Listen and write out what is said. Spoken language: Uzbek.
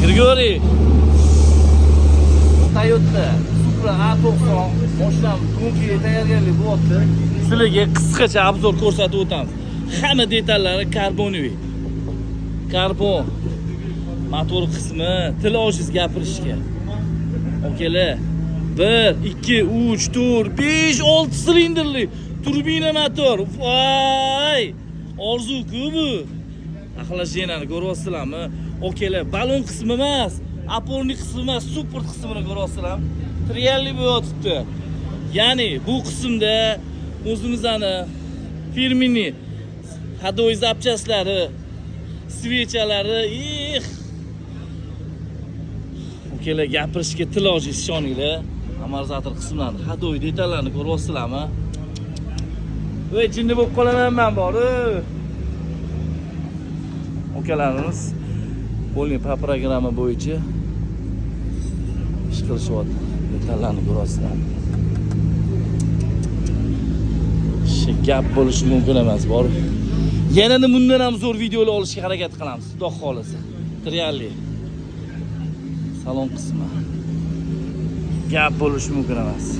Grigoriy. Toyota Supra A90 mashinamiz гонка ga tayyorgarlik bo'lyapti. Sizlarga qisqacha обзор ko'rsatib o'tamiz. Hamma detallari карбоновый. Karbon motor qismi, til ojiz gapirishga. Akalar, 1, 2, 3, 4, 5, 6 silindrli turbina motor. Voy! Orzu-ku bu. Охлаждение ni ko'ryapsizlarmi? Akalar, balon qismi emas, опорный qismi emas, suport qismini ko'ryapsizlarmi? Trialli bo'lyotibdi. Ya'ni bu qismda o'zimizni фирменный ходовой запчасть lari, свеча lari, eh. Akalar, gapirishga til ojiz, ishoninglar. Amortizator qismlarini, ходовой detallarini ko'ryapsizlarmi? Voy, jinni bo'lib qolaman men bor. Akalarimiz полный по программа bo'yicha ish qilishyapti. Detallarni ko'ryapsizlarmi? Shu gap bo'lishi mumkin emas, bor. Yanada bundan ham zo'r videolar olishga harakat qilamiz, Xudo xolasa. Trialli. Salon qismi. Gap bo'lishi mumkin emas.